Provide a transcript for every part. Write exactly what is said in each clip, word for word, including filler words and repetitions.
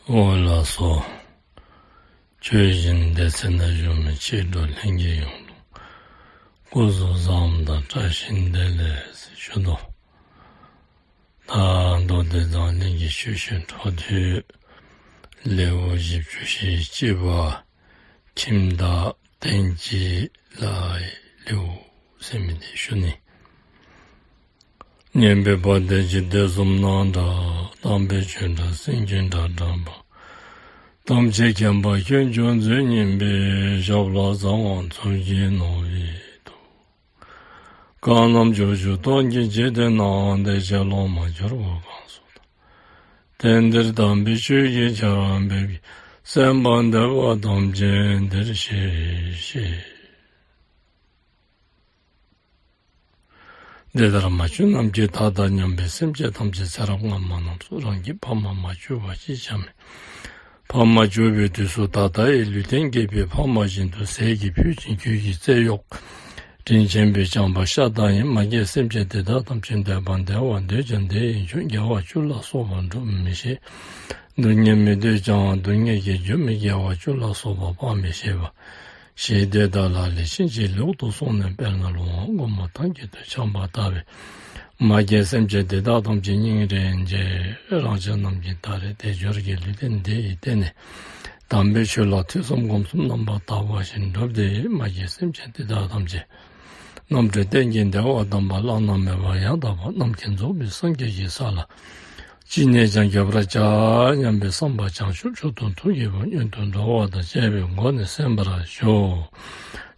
འོ་ལགས་སོ། ཆོས་སྦྱིན་སྡེ་ཚན་ནང་བཞུགས་མི་མཆེད་གྲོགས་ལྷན་རྒྱས་ཡོངས་ལུ་སྐུ་གཟུགས་བཟང་དང་བཀྲ་ཤིས་བདེ་ལེགས་ཟེར་ཞུ་དོ། ད་མདོ་སྡེ་མཛངས་བླུན་གྱི་ཆོས་སྤྱོད་འཕྲོ་མཐུད་ལེའུ་བཞི་བཅུ་ཞེ་གཅིག་པ་ཁྱིམ་བདག་བསྟན་སྐྱིད་ལྷའི་ལེའུ་ཟེར་མི་འདི་ཞུ་ནི། སྙན་པའི་བ་དན་འཇིག་རྟེན་གསུམ་ན་གྲགས། དམ་པའི་ཆོས་སྒྲ་སེང་གེའི་སྒྲ་བསྒྲགས་པ། ཐམས་ཅད་མཁྱེན་པ་དཀོན་མཆོག་མཛོད་བརྙེས་པའི། ཞབས་ལ་ཟབ་དབང་ཚོགས་ཀྱིས་གནང་བའི་མཐུ། གང་རྣམས་ཕྱོགས་བཅུ་སྟོང་གི་འཇིག་རྟེན་ན། བདེ་གཤེགས་སློབ་མར་གྱུར་པ་གང་སུ་དག། དེང་འདིར་དམ་པའི་ཆོས་ཀྱི་ཆར་འབེབས་ཀྱིས། གསན་པར་འདོད་པ་ཐམས་ཅད་འདིར་གཤེགས་ཤིག། དེ་ལྟར་མ་གྱུར་ནམ་མཁའི་མཐའ་དང་མཉམ་པའི་སེམས་ཅན་ཐམས་ཅད་ཚེ་རབས་སྔ་མ་རྣམས་སུ་རང་གི་ཕ་མ་མ་གྱུར་པ་གཅིག་ཀྱང་མེད། ཕ་མ་གྱུར་པའི་དུས་སུ་ད་ལྟ་ཡི་ལུས་རྟེན་བསྐྱེད་པའི་ཕ་མ་བཞིན་དུ་ཟས་ཀྱི་ཕུད་ཀྱིས་གོས་ཀྱི་རྩེས་གཡོགས། དྲིན་ཆེན་པོས་བསྐྱངས་པ་ཤ་སྟག་ཡིན། མ་རྒན་སེམས་ཅན་དེ་དག་ཐམས་ཅད་འདོད་པ་བདེ་བ་འདོད་ཀྱང་བདེ་བའི་རྒྱུ་དགེ་བ་བཅུ་ལ་སོགས་པ་སྒྲུབ་མི་ཤེས། སྡུག་བསྔལ་མི་འདོད་ཀྱང་སྡུག་བསྔལ་གྱི་རྒྱུ་མི་དགེ་བ་བཅུ་ལ་སོགས་པ་སྤང་མི་ཤེས་པ། ཞེ་འདོད་དག་ལ་ལས་ཕྱིན་ཅི་ལོག་ཏུ་སོང་ནས། དཔེར་ན་ལོང་བ་རྔོག་མ་ཐང་དཀྱིལ་དུ་འཁྱམས་པ་ལྟ་བུའི། མ་རྒན་སེམས་ཅན་དེ་དག་ཐམས་ཅད་སྙིང་རེ་རྗེ། རང་ཅག་རྣམས་ཀྱི་ད་རེས་དལ་འབྱོར་གྱི་ལུས་རྟེན་འདི་ཡི་སྟེང་ནས། དམ་པའི་ཆོས་ལ་ཐོས་བསམ་སྒོམ་གསུམ་རྣམ་པར་དག་པ་ཞིག་བསྒྲུབས་ཏེ། མ་རྒན་སེམས་ཅན་དེ་དག་ཐམས་ཅད་རྣམ་གྲོལ་གཏན་གྱི་བདེ་བ་དམ་པ་བླ་ན་མེད་པ་ཡང་དག་པ་རྣམ་མཁྱེན་རྫོགས་པའི་སངས་རྒྱས་ཀྱི་ས་ལ་ཅི་ནས་ཀྱང་འགོད་པར་བྱ་སྙམ་པའི་བསམ་པ་བྱང་ཆུབ་མཆོག་ཏུ་ཐུགས་བསྐྱེད་པ་སྔོན་དུ་འགྲོ་བ་དང་བཅས་པའི་སྒོ་ནས་གསན་པར་ཞུ།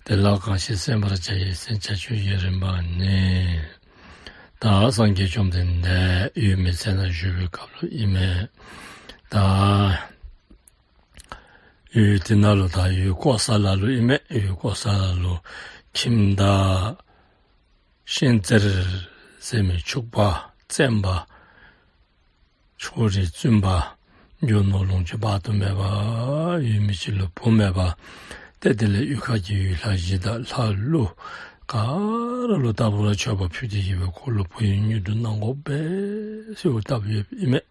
དེ་ལ་གང་ཞིག་གསན་པར་བྱ་ཡི། གསན་བྱ་ཆོས་ཀྱི་རིམ་པ་ནི། ད་སངས་རྒྱས་བཅོམ་ལྡན་འདས་འོད་མའི་ཚལ་ན་བཞུགས་པའི་སྐབས་ལུ་ཨིན་མས། ད་འོད་དེ་ནང་ལུ་ད་འོད་བཀོད་ས་ལ་ལུ་ཨིན་མས། འོད་བཀོད་ས་ལ་ལུ་ཁྱིམ་བདག་ཤན་ཙེར་ཟེར་མི་ཕྱུག་པ་བཙན་པ་ཕྱོགས་རིས་བཙུན་པ་རྒྱུ་ནོར་ལོངས་སྤྱོད་དཔག་ཏུ་མེད་པ་ཡོད་མི་ཅིག་ལུ་བུ་མེད་པ། ཏེ་དེ་ལས་གཡུས་ཁ་གི་ཡུལ་ལྷ་གཞི་བདག་ལྷ་ཀླུ་ག་ར་ལུ་ལྟ་བུ་ར་མཆོད་པ་ཕུལ་ཏེ་གི་སྦེ་ཁོ་ལུ་བུ་ཡོན་དངོས་གྲུབ་གནང་དགོ་པས་ཟེར་བ་ལྟ་བུ་ཡོདཔ་ཨིན་མས།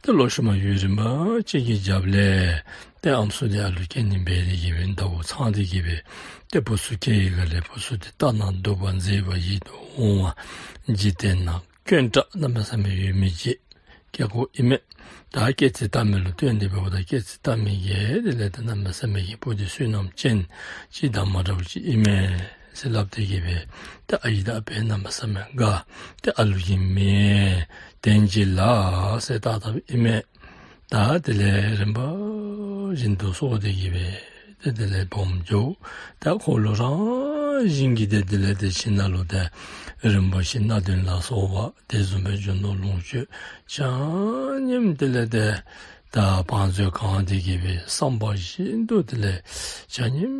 ཏེ་ལོག་ཤུལ་མ་ཡུན་རིང་པ་ཅིག་གི་རྒྱབ་ལས་ཏེ་ཨམ་སྲུ་དེ་ཨ་ལུ་སྐྱེ་ནི་འབད་དེ་གི་སྦེ་ཟླཝ་ཚང་སྟེ་གི་སྦེ་ཏེ་བུ་ཚུ་སྐྱེ་ཡི་ག་ལས་བུ་ཚུ་དེ་ལྟ་ན་སྡུག་པ་མཛེས་པ་ཡིད་དུ་འོང་བ་འཇིག་རྟེན་ན་དཀོན་དྲགས་གནམ་མེད་ས་མེད་ཡོད་མི་ཅིག་སྐྱེ་དགོཔ་ཨིན་མས། ད་སྐྱེ་ཚེ་ལྟ་མི་ལུ་བསྟུན་ཏེ་འབདཝ་ད་སྐྱེ་ཚེ་ལྟ་མི་གིས་དེ་ལས་ཏེ་གནམ་མེད་ས་མེད་ཀྱི་བུ་དེ་བསོད་ནམས་ཅན་ཅིག་དང་མ་འདྲཝ་ཅིག་ཨིན་མས་ཟེར་སླབ་སྟེ་གི་སྦེ་ཏེ་ཨའི་དང་ཨ་པའི་གནམ་མེད་ས་མེད་དགའ། ཏེ་ཨ་ལུ་གི་མིང་བསྟན་སྐྱིད་ལགས་ཟེར་བཏགས་བཏགསཔ་ཨིན་མས། ད་དེ་ལས་རིམ་པ་བཞིན་དུ་གསོ་སྟེ་གི་སྦེ་ཏེ་དེ་ལས་སྦོམ་འགྱོ། ད་ཁོ་ལུ་རང་བཞིན་གྱིས་ཏེ་དེ་ལས་ཏེ་ཁྱིམ་ནང་ལུ་ཏེ་རིན་པོ་ཆེ་སྣ་བདུན་ལ་སོགས་པ་དེ་བཟུམ་སྦེ་རྒྱུ་ནོར་ལོངས་སྤྱོད་ཆ་མཉམ་དེ་ལས་ཏེ་ད་བང་མཛོད་གང་སྟེ་གི་སྦེ་བསམ་པ་བཞིན་དུ་དེ་ལས་ཆ་མཉམ་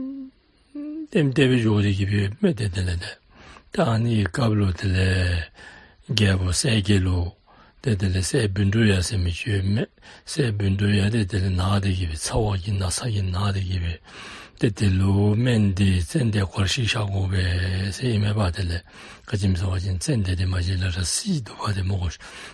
ལྟེམ་ལྟེ་སྦེ་འགྱོ་སྟེ་གི་སྦེ་མས། ཏེ་དེ་ལས་ཏེ་ད་ཨ་ནི་སྐབས་ལུ་དེ་ལས་རྒྱལ་པོ་གསལ་རྒྱལ་ལུ་ཏེ་དེ་ལས་སྲས་བཻ་ཌཱུརྱ་ཟེར་མི་ཅིག་ཡོད་མས། སྲས་བཻ་ཌཱུརྱ་དེ་དེ་ལས་ན་སྟེ་གི་སྦེ་ཚ་བ་གི་ན་ཚ་གིས་ན་སྟེ་གི་སྦེ་ཏེ་དེ་ལུ་སྨན་འདི་ཙན་དན་གོར་ཤི་ཤ་དགོ་པས་ཟེར་ཨིན་མས་པ། དེ་ལས་ག་ཅི་སྨོ་ཟེར་བ་ཅིན་ཙན་དན་དེ་མ་གཞི་ལས་ར་བསིལ་འདུག་པ་དེ་སྨོ་གོ།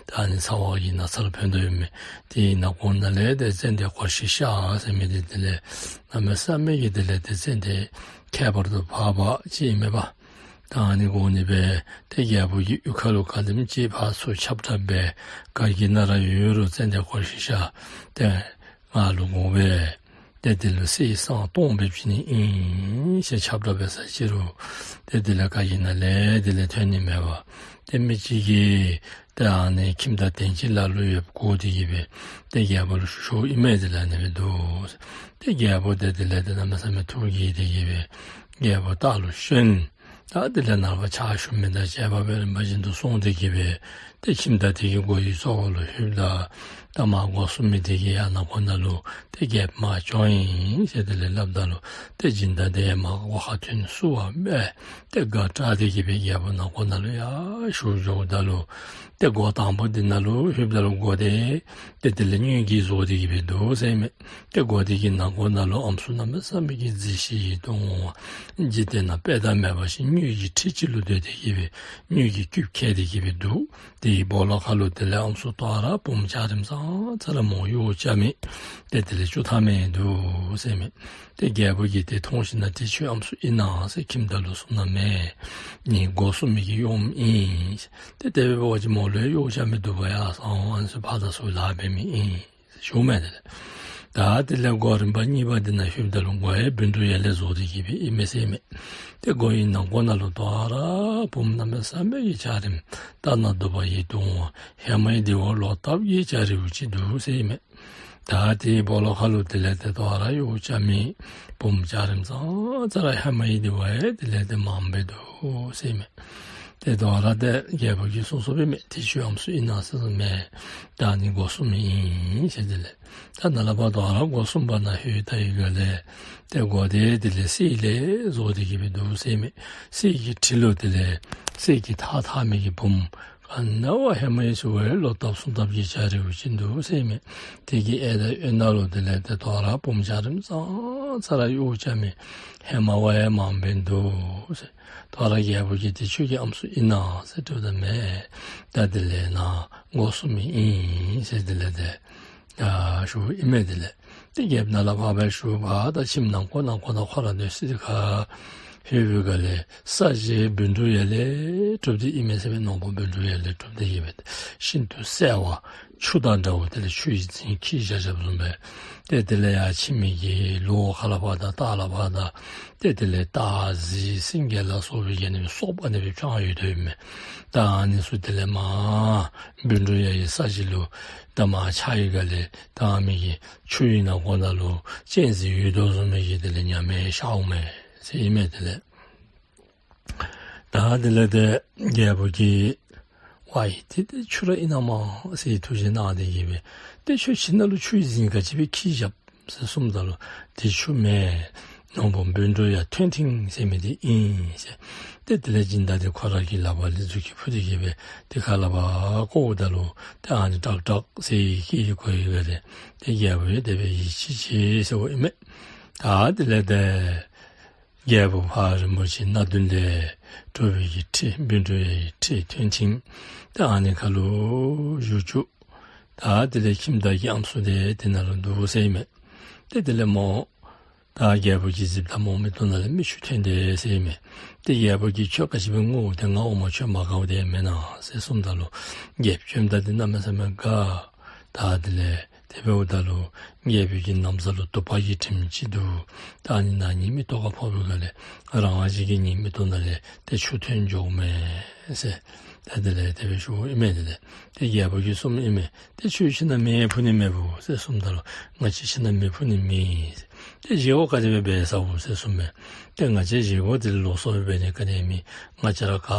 ད་ཨ་ནི་ཚ་བ་གི་ན་ཚ་ལུ་ཕན་ཐོགས་ཡོད་མི་དེ་ནང་ཁོངས་ནང་ལས་ཏེ་ཙན་དན་གོར་ཤི་ཤ་ཟེར་མི་དེ་དེ་ལས་གནམ་མེད་ས་མེད་ཀྱི་དེ་ལས་ཏེ་ཙན་དན་ཁྱད་པར་དུ་འཕགས་པ་ཅིག་ཨིན་མས་པ། ད་ཨ་ནི་དགོ་ནི་སྦེ་ཏེ་རྒྱལ་པོ་གི་གཡུས་ཁ་ལུ་ག་དེམ་ཅིག་ཕར་ཚུར་ཁྱབ་བསྒྲགས་འབད། ག་གི་ནང་ར་ཡོད་རུང་ཙན་དན་གོར་ཤི་ཤ་དེ་ང་ལུ་དགོ་པས། ཏེ་དེ་ལུ་གསེར་སྲང་སྟོང་སྦེ་བྱིན་ནི་ཨིན་ཟེར་ཁྱབ་བསྒྲགས་འབད་ས་ཅི་རུང་ཏེ་དེ་ལས་ག་གི་ནང་ལས་དེ་ལས་ཐོན་ནི་མེད་པར་ཏེ་མི་ཅིག་གིས་ཏེ་ཨ་ནི་ཁྱིམ་བདག་བསྟན་སྐྱིད་ལ་ལུ་ཡོདཔ་གོ་སྟེ་གི་སྦེ་ཏེ་རྒྱལ་པོ་ལུ་ཞུ་ཞུཝ་ཨིན་མས། དེ་ལས་ཨ་ནི་སྦེ་འདུག། ཏེ་རྒྱལ་པོ་དེ་དེ་ལས་ཏེ་གནམ་མེད་ས་མེད་ཐུགས་དགྱེས་ཏེ་གི་སྦེ་རྒྱལ་པོ་ལྟག་ལུ་བྱོན། ད་དེ་ལས་ནངས་པ་ཕྱག་ཞུ་མི་དང་བཅས་པ་སྦེ་རིམ་པ་བཞིན་དུ་སོང་སྟེ་གི་སྦེ་ཏེ་ཁྱིམ་བདག་དེ་གི་སྒོ་གི་རྩ་བ་ལུ་ལྷོདཔ་ད་ད་མར་སྒོ་སྲུང་མི་དེ་གིས་ཡར་ནང་ཁོག་ནང་ལུ་ཏེ་རྒྱལཔོ་མར་བྱོན་ཡི་ཟེར་དེ་ལས་སླབ་ད་ལུ་ཏེ་སྦྱིན་བདག་དེ་མར་སྒོ་ཁར་ཐོན་བསུ་བ་འབད། ཏེ་དགའ་དྲགས་ཏེ་གི་སྦེ་རྒྱལ་པོ་ནང་ཁོག་ནང་ལུ་ཡར་ཞུ་འགྱོཝ་ད་ལུ་ཏེ་སྒོ་དང་པོ་དེ་ནང་ལུ་ལྷོདཔ་ད་ལུ་སྒོ་དེ་ཏེ་དེ་ལས་དངུལ་གྱིས་བཟོ་སྟེ་གི་སྦེ་འདུག་ཟེར་མས། ཏེ་སྒོ་དེ་གི་ནང་ཁོག་ནང་ལུ་ཨམ་སྲུ་གནམ་མེད་ས་མེད་ཀྱི་མཛེས་ཤིང་ཡིད་དུ་འོང་བ་འཇིག་རྟེན་ན་དཔེ་དང་མེད་པ་ཅིག་དངུལ་གྱི་ཁྲི་ཅིག་ལུ་སྡོད་དེ་གི་སྦེ་དངུལ་གྱི་སྐུདཔ་ཁེལ་ཏེ་གི་སྦེ་འདུག། ཏེ་ གི་སྦོ་ལོགས་ཁ་ལུ་དེ་ལས་ཨམ་སྲུ་དོ་རུང་བུམོ་འཇའ་རིསམོ་ཙང་ཙ་ར་མོ་གཡོག་རྐྱབ་མི་དེ་དེ་ལས་བཅུ་ཐམ་མིན་འདུག་ཟེར་མས། ཏེ་རྒྱལ་པོ་གིས་དེ་མཐོང་ཞིནམ་ལས་དེ་ཁྱོད་ཨམ་སྲུ་ཨིན་ན་ཟེར་ཁྱིམ་བདག་ལུ་གསུངམ་ད་མེན། ངེའི་སྒོ་སྲུང་མི་གིས་གཡོགཔ་ཨིན། ཏེ་དེ་སྦེ་འབད་བ་ཅིན་མོ་ལུ་ཡང་གཡོག་རྐྱབ་མི་འདུག་པ་ཡ་ཟེར་ཨམ་སྲུ་ཕར་དང་ཚུར་ལཱ་འབད་མི་ཨིན་ཟེར་ཞུཝ་མས། དེ་ལས་ད་དེ་ལས་སྒོ་རིམ་པ་གཉིས་པ་འདི་ནང་ལྷོདཔ་ད་ལུ་སྒོ་ཡང་བཻ་ཌཱུརྱ་ལས་བཟོ་སྟེ་གི་སྦེ་ཨིན་མས་ཟེར་མས། ཏེ་སྒོ་ཡི་ནང་ཁོག་ནང་ལུ་དོ་རུང་བུམོ་གནམ་མེད་ས་མེད་ཀྱི་འཇའ་རིསམོ་ལྟ་ན་སྡུག་པ་ཡིད་དུ་འོང་བ་ཧེ་མ་ཡི་དེ་བ་ལོག་ལྟབ་ཀྱིས་འཇའ་རིསམོ་ཅིག་འདུག་ཟེར་མས། ད་དེའི་སྦོ་ལོགས་ཁ་ལུ་དེ་ལས་ཏེ་དོ་རུང་གཡོག་རྐྱབ་མི་བུམོ་འཇའ་རིསམོ་ཙང་ཙ་ར་ཧེ་མ་ཡི་དེ་བ་ཡང་དེ་ལས་ཏེ་མངམ་སྦེ་འདུག་ཟེར་མས། ཏེ་དོ་རུང་ཏེ་རྒྱལ་པོ་གིས་གསུངས་སོཔ་ཨིན་མས། དེ་ཁྱོད་ཨམ་སྲུ་ཨིན་ན་ཟེར་ཞུཝ་མས། ད་ཨ་ནི་སྒོ་སྲུང་མི་ཨིན་ཟེར། དེ་ལས་ད་ནཱ་ལས་ཕར་དོ་རུང་སྒོ་གསུམ་པ་ནང་ལྷོད་ད་ཡི་ག་ལས་ཏེ་སྒོ་དེ་དེ་ལས་གསེར་ལས་བཟོ་སྟེ་གི་སྦེ་འདུག་ཟེར་མས། གསེར་གྱི་ཁྲི་ལུ་དེ་ལས་གསེར་གྱི་ཐག་འཐག་མི་གི་བུམོ་ག་ནི་བ་ཧེ་མ་ཡི་ཚུ་བ་ལོག་ལྟབ་སོང་ལྟབ་ཀྱིས་འཇའ་རིསམོ་ཅིག་འདུག་ཟེར་མས། དེ་གི་གཡས་དང་གཡོན་ནང་ལུ་དེ་ལས་ཏེ་དོ་རུང་བུམོ་འཇའ་རིསམོ་ཙང་ཙ་ར་གཡོག་རྐྱབ་མི་ཧེ་མ་བ་ཡང་མངམ་སྦེ་འདུག་ཟེར། དོ་རུང་རྒྱལ་པོ་གིས་དེ་ཁྱོད་ཀྱི་ཨམ་སྲུ་ཨིན་ན་ཟེར་དྲིཝ་ད་མེན། ད་དེ་ལས་ནཱ་སྒོ་སྲུང་མི་ཨིན་ཟེར་དེ་ལས་ཏེ་ཨ་ཞུཝ་ཨིན་མས། དེ་ལས་ཏེ་རྒྱལཔོ་ནཱ་ལས་ཕར་སྦེ་ཞུ་བ་ད་ཁྱིམ་ནང་ཁོག་ནང་ཁོག་ནང་ཁོ་ར་སྡོད་ས་དེ་ཁར་ལྷོད་པའི་སྒང་ལས་ས་གཞི་བཻ་ཌཱུརྱ་ལས་གྲུབ་སྟེ་ཨིན་མས་ཟེར་མས། ནོར་བུ་བཻ་ཌཱུརྱ་ལས་གྲུབ་སྟེ་ཡོད་པའི་ཤིན་ཏུ་གསལ་བ་ཆུ་དང་འདྲཝ་དེ་ལས་ཆུ་ཡི་རྫིང་ཁྱིད་བཞག་བཞགཔ་བཟུམ་སྦེ་ཏེ་དེ་ལས་ཡར་ཕྱི་མི་གི་ལོགས་ཁ་ལས་ཕར་དང་ལྟག་ལས་ཕར་དང་ཏེ་དེ་ལས་སྟག་གཟིག་སེང་གེ་ལ་སོགས་པའི་གི་ཨ་ནི་སོག་པོ་ཨ་ནི་སྦེ་འཕྱང་ཡོད་དོ་ཨིན་མས། ད་ཨ་ནི་ཚུ་དེ་ལས་མར་བཻ་ཌཱུརྱ་ཡི་ས་གཞི་ལུ་ད་མར་ཆགས་ཡི་ག་ལས་ད་མི་གི་ཆུ་ཡི་ནང་ཁོག་ནང་ལུ་སྤྱན་གཟིགས་ཡོད་དོ་བཟུམ་མའི་གི་དེ་ལས་ཉམས་ཡང་ཤརཝ་མས་ཟེར་ཨིན་མས། དེ་ལས་ད་དེ་ལས་ཏེ་རྒྱལ་པོ་གིས་ཝའི་ཏེ་དེ་ཆུ་ར་ཨིན་ན་མས་ཟེར་ཐུགས་བཞེད་གནང་སྟེ་གི་སྦེ་ཏེ་ཁྱོད་ཁྱིམ་ནང་ལུ་ཆུ་ཡི་རྫིང་ག་ཅི་སྦེ་ཁྱིད་བཞག་ཟེར་གསུངམ་ད་ལུ་དེ་ཆུ་མེན། ནོར་བུ་བཻ་ཌཱུརྱ་མཐོན་མཐིང་ཟེར་མི་དེ་ཨིན་ཟེར། ཏེ་དེ་ལས་སྦྱིན་བདག་དེ་ཁོ་ར་གི་ལག་པར་ལས་མཛུབ་གུ་ཕུད་དེ་གི་སྦེ་ཏེ་ཁ་ལས་ཕར་བཀོཝ་ད་ལུ་ཏེ་ཨ་ནི་ཏག་ཏག་ཟེར་སྐད་གོ་ཡི་ག་ལས་ཏེ་རྒྱལ་པོ་ཡང་དེ་སྦེ་ཡིད་ཆེས་ཅི་ཟེརཝ་ཨིན་མས། ད་དེ་ལས་ཏེ་རྒྱལ་པོ་ཕར་རིན་པོ་ཆེ་སྣ་བདུན་ལས་གྲུབ་པའི་གི་ཁྲི་བཻ་ཌཱུརྱ་ཡི་ཁྲི་མཐོན་མཐིང་ད་ཨ་ནི་ཁ་ལུ་བཞུགས་བཅུག། ད་དེ་ལས་ཁྱིམ་བདག་གི་ཨམ་སྲུ་དེ་དེ་ནང་ལུ་འདུག་ཟེར་ཨིན་མས། ཏེ་དེ་ལས་མོ་ད་རྒྱལ་པོ་གིས་གཟིགསཔ་ད་མོ་མིག་ཏོ་ནང་ལས་མིག་ཆུ་ཐོན་ཏེ་ཟེར་ཨིན་མས། ཏེ་རྒྱལ་པོ་གིས་ཁྱོད་ག་ཅི་སྦེ་ངུཝ་ཏེ་ང་འོངམ་ཁྱོད་མ་དགའཝ་དེ་མེན་ན་ཟེར་གསུངམ་ད་ལུ་རྒྱལཔོ་བྱོནམ་ད་དེ་གནམ་མེད་ས་མེད་དགའ། ད་དེ་ལས་དེ་འབདཝ་ད་ལུ་རྒྱལ་པོ་གི་ན་བཟའ་ལུ་དུ་པ་གི་དྲིམ་ཅིག་འདུག། ད་ཨ་ནི་ནཱ་ངེའི་མིག་ཏོ་ཁར་ཕོག་པའི་སྒང་ལས་རང་བཞིན་གྱིས་ངེའི་མིག་ཏོ་ནང་ལས་ཏེ་ཆུ་ཐོན་འགྱོཝ་མས་ཟེར། ད་དེ་ལས་དེ་སྦེ་ཞུཝ་ཨིན་མས། དེ་ལས་ཏེ་རྒྱལ་པོ་གིས་གསུངམ་ཨིན་མས། ཏེ་ཁྱོད་ཁྱིམ་ནང་མེ་ཕུ་ནི་མེདཔ་ཟེར་གསུངམ་ད་ལུ་ང་བཅས་ཁྱིམ་ནང་མེ་ཕུ་ནི་མེད། ཏེ་བཞེས་སྒོ་ག་དེ་སྦེ་འབད་ཟཝ་ཟེར་གསུངམ་མས། ཏེ་ང་བཅས་བཞེས་སྒོ་དེ་ལོགས་སུ་འབད་ནི་ག་ནི་མེད། ང་བཅས་ར་ག་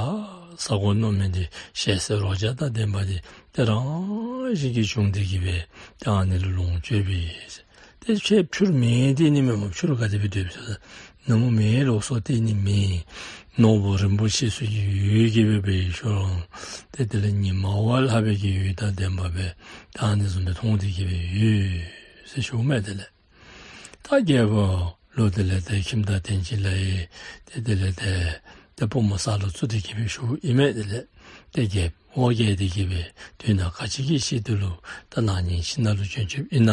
ཟ་དགོ་མནོ་མི་དེ་ཞལ་ཟས་རོ་བརྒྱ་དང་ལྡན་པ་དེ་ཏེ་རང་བཞིན་གྱིས་བྱུང་སྟེ་གི་སྦེ་ཏེ་ཨ་ནི་ལུ་ལོངས་སྤྱོད་པས། ཏེ་ཁྱོད་ཕྱི་རུ་མེ་བཏེག་ནི་མེད་མོ། ཕྱི་རུ་ག་དེ་སྦེ་སྡོདཔ་ཟེར་ན་མོ་མེ་ལོགས་སུ་བཏེག་ནི་མེད། ནོར་བུ་རིན་པོ་ཆེ་ཚུ་ཡོད་ཀྱི་སྦེ་འབད་ཞིནམ་ཏེ་དེ་ལས་ཉི་མ་བ་ལྷག་པའི་གི་འོད་དང་ལྡན་པ་སྦེ་ད་ཨ་ནི་བཟུམ་སྦེ་མཐོང་སྟེ་གི་སྦེ་ཡོད་ཟེར་ཞུཝ་མས། དེ་ལས་ད་རྒྱལ་པོ་ལུ་དེ་ལས་ཏེ་ཁྱིམ་བདག་དེ་ཅིག་ལས་ཏེ་དེ་ལས་ཏེ་ཏེ་པུས་མོ་ས་ལུ་བཙུགས་ཏེ་གི་སྦེ་ཞུཝ་ཨིན་མས། དེ་ལས་ཏེ་རྒྱལཔོ་འོ་བརྒྱལ་ཏེ་གི་སྦེ་དུས་ནམ་ག་ཅི་གི་ཤེད་དུ་ལུ་ད་ནཱ་ངེའི་ཁྱིམ་ནང་ལུ་བྱོན་བྱོནམ་ཨིན་ན་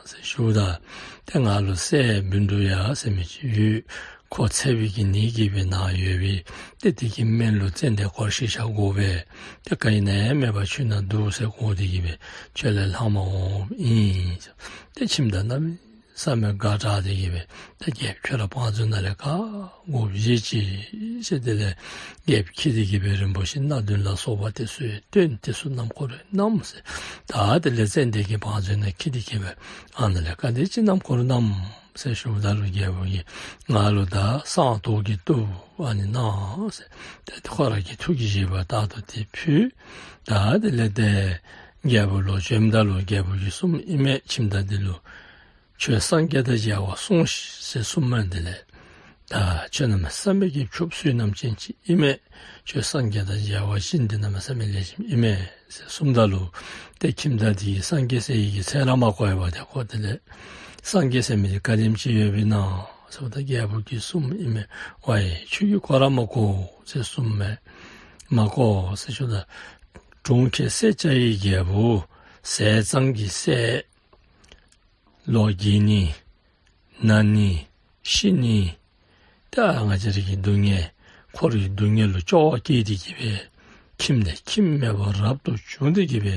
ཟེར་ཞུཝ་ད་ཏེ་ང་ལུ་སྲས་བཻ་ཌཱུརྱ་ཟེར་མི་ཅིག་ཡོད། ཁོ་ཚེ་བའི་གི་ནད་ཀྱིས་སྦེ་ན་ཡོད་པས། ཏེ་དེ་གི་སྨན་ལུ་ཙན་དན་སྐོར་ཞིག་བཞག་དགོ་པས། ཏེ་ག་ཨིན་ན་མེད་པར་ཁྱོད་ནཱ་འདུག་ཟེར་གོ་སྟེ་གི་སྦེ་ཁྱོད་ལས་ལྷངམ་འོངམ་ཨིན། ཏེ་ཁྱིམ་བདག་གནམ་མེད་ས་མེད་དགའ་དྲགས་ཏེ་གི་སྦེ་ད་རྒྱལཔོ་ཁྱོད་ར་བང་མཛོད་ནང་ལས་ག་དགོཔ་བཞེས་ཅི་ཟེར། དེ་ལས་རྒྱལཔོ་འཁྱིད་དེ་གི་སྦེ་རིན་པོ་ཆེ་སྣ་བདུན་ལ་སོགས་པ་དེ་ཚུ་ཡང་བཏོན། དེ་ཚུ་རྣམ་འཁོར་རེ་བསྣམས་ཟེར། ད་དེ་ལས་ཙན་དན་གྱི་བང་མཛོད་ནང་འཁྱིད་དེ་གི་སྦེ་ཨ་ནཱ་ལས་ག་དེ་ཅིག་རྣམ་འཁོར་བསྣམས་ཟེར་ཞུཝ་ད་ལུ་རྒྱལཔོ་གིས་ང་ལུ་ད་གསང་ཏོག་གི་ཏོག་ཨ་ནི་གནང་ཟེར། ཏེ་ཁོ་ར་གི་ཐུགས་ཀྱི་བཞེད་པ་ལྟར་དུ་དེ་ཕུལ། ད་དེ་ལས་ཏེ་རྒྱལཔོ་ལོག་བྱོནམ་ད་ལུ་རྒྱལཔོ་གིས་གསུངམ་ཨིན་མས། ཁྱིམ་བདག་དེ་ལུ་ཁྱོད་སངས་རྒྱས་དང་མཇལ་བར་སོང་ཞིག་ཟེར་གསུངམ་མས། དེ་ལས་ད་ཁྱོད་གནམ་མེད་ས་མེད་ཀྱི་ཕྱུགཔོ་བསོད་ནམས་ཅན་ཅིག་ཨིན་མས། ཁྱོད་སངས་རྒྱས་དང་མཇལ་བར་ཕྱིན་ཏེ་གནམ་མེད་ས་མེད་ལེགས་ཤོམ་ཨིན་མས་ཟེར་གསུངམ་ད་ལུ་ཏེ་ཁྱིམ་བདག་དེ་གིས་སངས་རྒྱས་ཟེར་བའི་གི་མཚན་ར་མ་གོ་བར་ཏེ་ཁོ་དེ་ལས་སངས་རྒྱས་ཟེར་མི་དེ་ག་དེམ་ཅིག་ཡོདཔ་ཨིན་ན་ཟེརཝ་ད་རྒྱལཔོ་གིས་གསུངམ་ཨིན་མས། ཝའི་ཁྱོད་ཀྱིས་གོ་ར་མ་གོ་ཟེར་གསུངམ་མས། མ་གོ་ཟེར་ཞུཝ་ད་ གྲོང་ཁྱེར་སེར་སྐྱའི་རྒྱལ་པོ་ཟས་གཙང་གི་སྲས། ལོ་རྒས་ནི་ན་ནི་ཤི་ནི། ད་ང་བཅས་ར་གི་སྡུག་བསྔལ་འཁོར་བའི་སྡུག་བསྔལ་ལུ་སྐྱོ་བ་སྐྱེས་ཏེ་གི་སྦེ་ཁྱིམ་ནས་ཁྱིམ་མེད་པར་རབ་ཏུ་བྱུང་སྟེ་གི་སྦེ་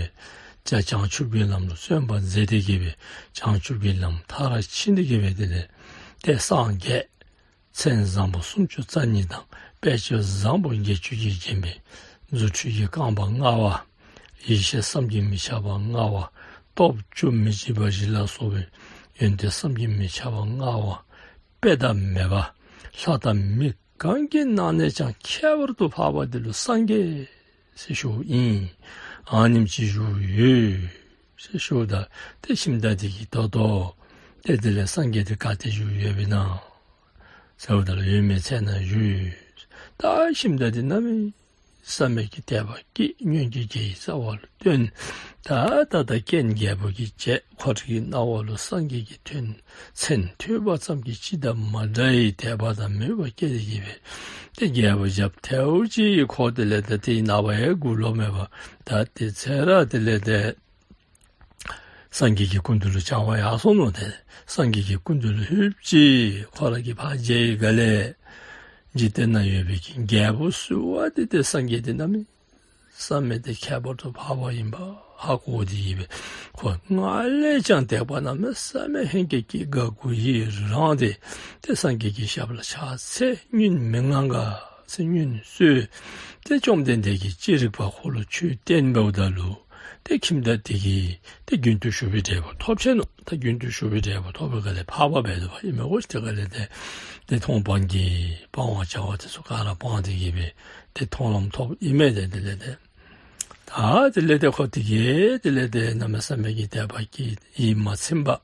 ད་བྱང་ཆུབ་ཀྱི་ལམ་ལུ་བརྩོན་པ་མཛད་དེ་གི་སྦེ་བྱང་ཆུབ་ཀྱི་ལམ་མཐར་ཕྱིན་ཏེ་གི་སྦེ་དེ་ལས་ཏེ་སངས་རྒྱས། མཚན་བཟང་པོ་སུམ་ཅུ་རྩ་གཉིས་དང་དཔེ་བྱད་བཟང་པོ་བརྒྱད་ཅུ་གིས་བརྒྱན་པའི་རྫུ་འཕྲུལ་གྱི་རྐང་པ་མངའ་བ། ཡེ་ཤེས་བསམ་གྱིས་མི་ཁྱབ་པ་མངའ་བ། སྟོབས་བཅུ་མི་འཇིགས་པ་བཞི་ལ་སོགས་པའི་ཡོན་ཏན་བསམ་གྱིས་མི་ཁྱབ་པ་མངའ་བ། དཔེ་ཟླ་མེད་པ། ལྷ་དང་མི་གང་གི་ནང་ནས་ཀྱང་ཁྱད་པར་དུ་འཕགས་པ་དེ་ལུ་སངས་རྒྱས་ཟེར་ཞུཝ་ཨིན། ཨ་ནེམ་ཅིག་བཞུགས་ཡོད་ཟེར་ཞུཝ་ད་ཏེ་ཁྱིམ་བདག་དེ་གིས་ད་ལྟོ་ཏེ་དེ་ལས་སངས་རྒྱས་དེ་ག་ཏེ་བཞུགས་ཡོདཔ་ཨིན་ན་ཟེརཝ་ད་ལུ་ཡོད་མེད་ཚལ་ནང་བཞུགས་ཡོད། ད་ཁྱིམ་བདག་དེ་གནམ་མེད་ས་མེད་ཀྱི་དད་པ་སྐྱེས། སྔོན་གྱི་དགེ་བའི་རྩ་བ་ལུ་བརྟེན། ད་ད་ལྟ་རྐྱེན་རྒྱལ་པོ་གིས་བྱས། ཁོ་རའི་རྣ་བ་ལུ་སངས་རྒྱས་ཀྱི་དོན་མཚན་ཐོས་པ་ཙམ་གྱིས་ཅི་དང་མ་འདྲ་བའི་དད་པ་དང་མོས་པ་སྐྱེས་ཏེ་གི་སྦེ་ཏེ་རྒྱལ་པོ་རྒྱབ་ཐལཝ་ཅིག་ཁོ་དེ་ལས་ཏེ་དེའི་ནངས་པ་ཡང་འགོར་ལོང་མེད་པར་ད་དེ་ཚེ་ར་དེ་ལས་ཏེ་སངས་རྒྱས་ཀྱི་སྐུ་མདུན་ལུ་བྱོན་པར་ཡར་སོང་ནུག། ཏེ་སངས་རྒྱས་ཀྱི་སྐུ་མདུན་ལུ་ལྷོདཔ་ཅིག་ཁོ་ར་གིས་ཕར་མཇལ་བའི་སྒང་ལས་འཇིག་རྟེན་ན་ཡོད་པའི་གི་རྒྱལ་པོ་བསུ་བ་འདི་ཏེ་སངས་རྒྱས་དེ་གནམ་མེད་ས་མེད་དེ་ཁྱད་པར་དུ་འཕགས་པ་ཨིནམ་ཧ་གོ་སྟེ་གི་སྦེ་ཁོ་སྔར་ལས་ཀྱང་དད་པ་གནམ་མེད་ས་མེད་ཧེང་སྐལ་གྱིས་དགའ་མགུ་ཡི་རངས་ཏེ་ཏེ་སངས་རྒྱས་ཀྱི་ཞབས་ལ་ཕྱག་འཚལ། སྙུན་མི་མངའ་ག་ཟེར་སྙུན་གསོལ། ཏེ་བཅོམ་ལྡན་འདས་ཀྱིས་ཅི་རིགས་པ་ཁོ་ལུ་ཆོས་བསྟན་འབདཝ་ད་ལུ་ཏེ་ཁྱིམ་བདག་དེ་གིས་ཏེ་རྒྱུན་དུ་ཞུགས་པའི་འབྲས་བུ་ཐོབ་ཆི་ནུག། ད་རྒྱུན་དུ་ཞུགས་པའི་འབྲས་བུ་ཐོབ་པའི་སྒང་ལས་འཕགས་པ་འབད་དོ་བ་ཨིན་མས་གོ། དེ་སྒང་ལས་ཏེ་ཏེ་མཐོང་སྤང་གི་སྤང་བར་བྱ་བ་དེ་ཚུ་ག་ར་སྤངས་ཏེ་གི་སྦེ་ཏེ་མཐོང་ལམ་ཐོབ་ཨིན་མས། ཏེ་དེ་ལས་ཏེ་ད་དེ་ལས་ཏེ་ཁོ་དེ་གིས་དེ་ལས་ཏེ་གནམ་མེད་ས་མེད་ཀྱི་དད་པ་སྐྱེས། ཡིད་མ་ཚིམ་པར་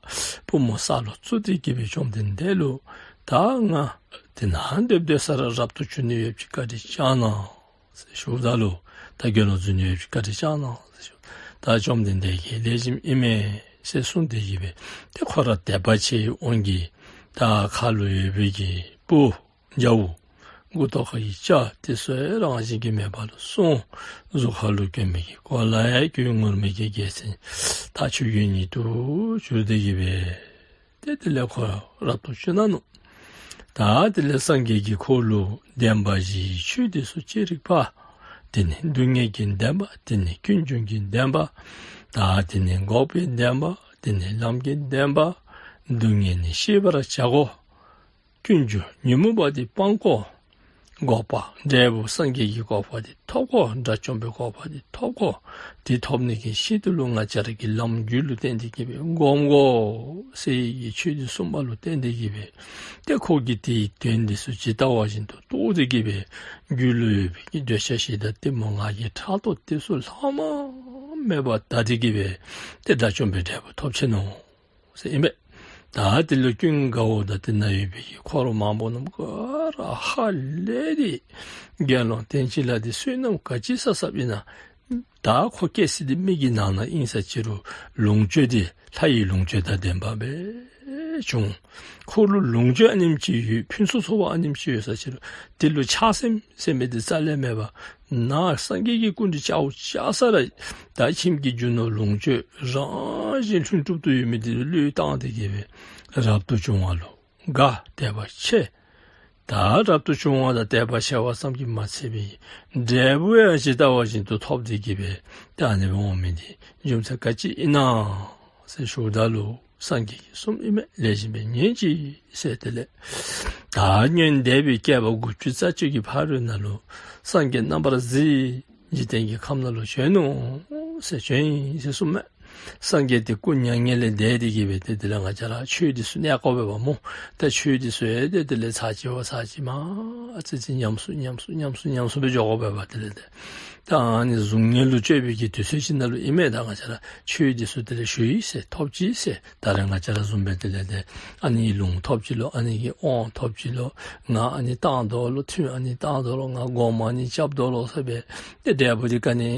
པུས་མོ་ས་ལུ་བཙུགས་ཏེ་གི་སྦེ་བཅོམ་ལྡན་འདས་ལུ་ད་ང་དེ་ནང་སྡོད་སྡོད་ས་ར་རབ་ཏུ་བྱུང་ནི་ཡོདཔ་ཅིག་བཀའ་དྲིན་བསྐྱང་གནང་ཟེར་ཞུཝ་ད་ལུ་ད་དགེ་སློང་འཛུལ་ནི་ཡོདཔ་ཅིག་བཀའ་དྲིན་བསྐྱང་གནང་ཟེར་ཞུ། ད་བཅོམ་ལྡན་འདས་ཀྱིས་ལེགས་ཤོམ་ཨིན་མས་ཟེར་གསུངས་ཏེ་གི་སྦེ་ཏེ་ཁོ་ར་དད་པ་ཆེ་བའི་དབང་གིས་ད་ཁ་ལུ་ཡོད་པའི་གི་སྤུ་རྒྱ་བོ་མགུ་ཏོ་ཁ་གི་སྐྱ་དེ་ཚུ་ཡང་རང་བཞིན་གྱིས་མེད་པ་ལུ་སོང་། གཟུགས་ཁ་ལུ་གྱོན་མི་གི་གོ་ལ་ཡང་གོས་ངུར་སྨྲིག་གི་རྒྱལ་མཚན་ད་ཆོས་གོས་ཉིད་དུ་གྱུར་ཏེ་གི་སྦེ་ཏེ་དེ་ལས་ཁོ་རབ་ཏུ་བྱུང་ནུག། ད་དེ་ལས་སངས་རྒྱས་ཀྱིས་ཁོ་ལུ་བདེན་པ་བཞིའི་ཆོས་དེ་ཚུ་ཅི་རིགས་པ། དེ་ནི་སྡུག་བསྔལ་གྱི་བདེན་པ། དེ་ནི་ཀུན་འབྱུང་གི་བདེན་པ། ད་དེ་ནི་འགོག་པའི་བདེན་པ། དེ་ནི་ལམ་གྱི་བདེན་པ། སྡུག་བསྔལ་ནི་ཤེས་པར་བྱ་དགོ། ཀུན་འབྱུང་ཉོན་མོངས་པ་དེ་སྤང་དགོ། འགོག་པ་འབྲས་བུ་སངས་རྒྱས་ཀྱི་གོ་འཕང་དེ་ཐོབ་དགོ། དགྲ་བཅོམ་པའི་གོ་འཕང་དེ་ཐོབ་དགོ། དེ་ཐོབ་ནི་གི་ཆེད་དུ་ལུ་ང་བཅས་ར་གིས་ལམ་རྒྱུད་ལུ་བརྟེན་ཏེ་གི་སྦེ་སྒོམ་དགོ་ཟེར་བའི་གི་ཆོས་འདི་གསུངས་པ་ལུ་བརྟེན་ཏེ་གི་སྦེ་ཏེ་ཁོ་གིས་དེའི་དོན་འདི་ཚུ་ཇི་ལྟ་བ་བཞིན་དུ་རྟོགས་ཏེ་གི་སྦེ་རྒྱུད་ལུ་ཡོད་པའི་གི་འདོད་ཆགས་ཞེ་སྡང་གཏི་མུག་ང་རྒྱལ་ཕྲག་དོག་དེ་ཚུ་ལྷག་མ་མེད་པར་དག་སྟེ་གི་སྦེ་ཏེ་དགྲ་བཅོམ་པའི་འབྲས་བུ་ཐོབ་ཆི་ནུག། ཟེར་ཨིན་པས། ད་དེ་ལུ་ཀུན་དགའ་བོ་དང་དེ་ན་ཡོད་པའི་གི་འཁོར་མང་པོ་རྣམས་ག་ར་ཧ་ལས་ཏེ་དགེ་སློང་བསྟན་སྤྱི་ལ་དེ་བསོད་ནམས་ག་ཅི་བསགས་བསགསཔ་ཨིན་ན། ད་ཁོ་སྐྱེ་ས་དེ་མི་གི་ནང་ན་ཨིན་ས་ཅི་རུང་ལོངས་སྤྱོད་དེ་ལྷ་ཡི་ལོངས་སྤྱོད་དང་ལྡན་པ་སྦེ་བྱུང་། ཁོ་ལུ་ལོངས་སྤྱོད་ཨ་ནེམ་ཅིག་ཡོད། ཕུན་སུམ་ཚོགས་པ་ཨ་ནེམ་ཅིག་ཡོད་ས་ཅི་རུང་དེ་ལུ་ཆགས་སེམས་ཟེར་མི་དེ་རྩ་ལས་མེད་པར་ནཱ་སངས་རྒྱས་ཀྱི་སྐུ་མདུན་བཅརཝ་བཅར་ས་ར་ད་ཁྱིམ་གྱི་རྒྱུ་ནོར་ལོངས་སྤྱོད་རང་བཞིན་ལྷུན་གྲུབ་ཏུ་ཡོད་མི་དེ་ལུ་བློས་བཏང་སྟེ་གི་སྦེ་རབ་ཏུ་བྱུང་བ་ལུ་དགའ་དད་པ་ཆེ། ད་རབ་ཏུ་བྱུང་བ་དང་དད་པ་ཆེ་བ་ཙམ་གྱིས་མ་ཚད་པའི་འབྲས་བུ་ཡང་ཇི་ལྟ་བ་བཞིན་དུ་ཐོབ་སྟེ་གི་སྦེ་ད་ཨ་ནི་སྦེ་འོང་མི་དེ་རྒྱུ་མཚན་ག་ཅི་ཨིན་ན་ཟེར་ཞུཝ་ད་ལུ་སངས་རྒྱས་ཀྱིས་གསུངམ་ཨིན་མས། ལེགས་ཤོམ་སྦེ་ཉན་ཅིག་ཟེར། དེ་ལས་ད་སྔོན་འདས་པའི་བསྐལ་པ་དགུ་བཅུ་རྩ་གཅིག་གི་ཕ་རོལ་ནང་ལུ་སངས་རྒྱས་རྣམ་པར་གཟིགས་འཇིག་རྟེན་གྱི་ཁམས་ནང་ལུ་བྱོན་ནུག་ཟེར། བྱོན་ཡི་ཟེར་གསུངམ་མས། སངས་རྒྱས་དེ་སྐུ་མྱ་ངན་ལས་འདས་ཏེ་གི་སྦེ་ཏེ་དེ་ལས་ང་བཅས་ར་ཆོས་འདི་ཚུ་གནས་དགོ་པས་པ་སྨོ། ད་ཆོས་འདི་ཚུ་ཡང་ཏེ་དེ་ལས་ཚར་གཅིག་བ་ཚར་གཅིག་མ་ཨ་ཙི་ཙི་ཉམས་སུ་ཉམས་སུ་ཉམས་སུ་ཉམས་སུ་སྦེ་འགྱོ་དགོ་པས་པ། དེ་ལས་ཏེ་ད་ཨ་ནི་གཟུགས་བརྙན་ལུ་སྤྱོད་པའི་གི་དུས་ཚོད་ཅིག་ནང་ལུ་ཨིན་མས། ད་ང་བཅས་ར་ཆོས་འདི་ཚུ་དེ་ལས་ཞུ་ཡི་ཟེར་ཐོབ་ཅི་ཟེར། ད་རེས་ང་བཅས་ར་བཟུམ་སྦེ་དེ་ལས་ཏེ་ཨ་ནི་ལུང་ཐོབ་ཅི་ལོ། ཨ་ནི་གི་དབང་ཐོབ་ཅི་ལོ། ང་ཨ་ནི་བཏང་དོ་ལོ། ཐུན་ཨ་ནི་བཏང་དོ་ལོ། ང་སྒོམ་ཨ་ནི་རྐྱབ་དོ་ལོ་ཟེར་སྦེ་ཏེ་འབྲས་བུ་འདི་ག་ནི་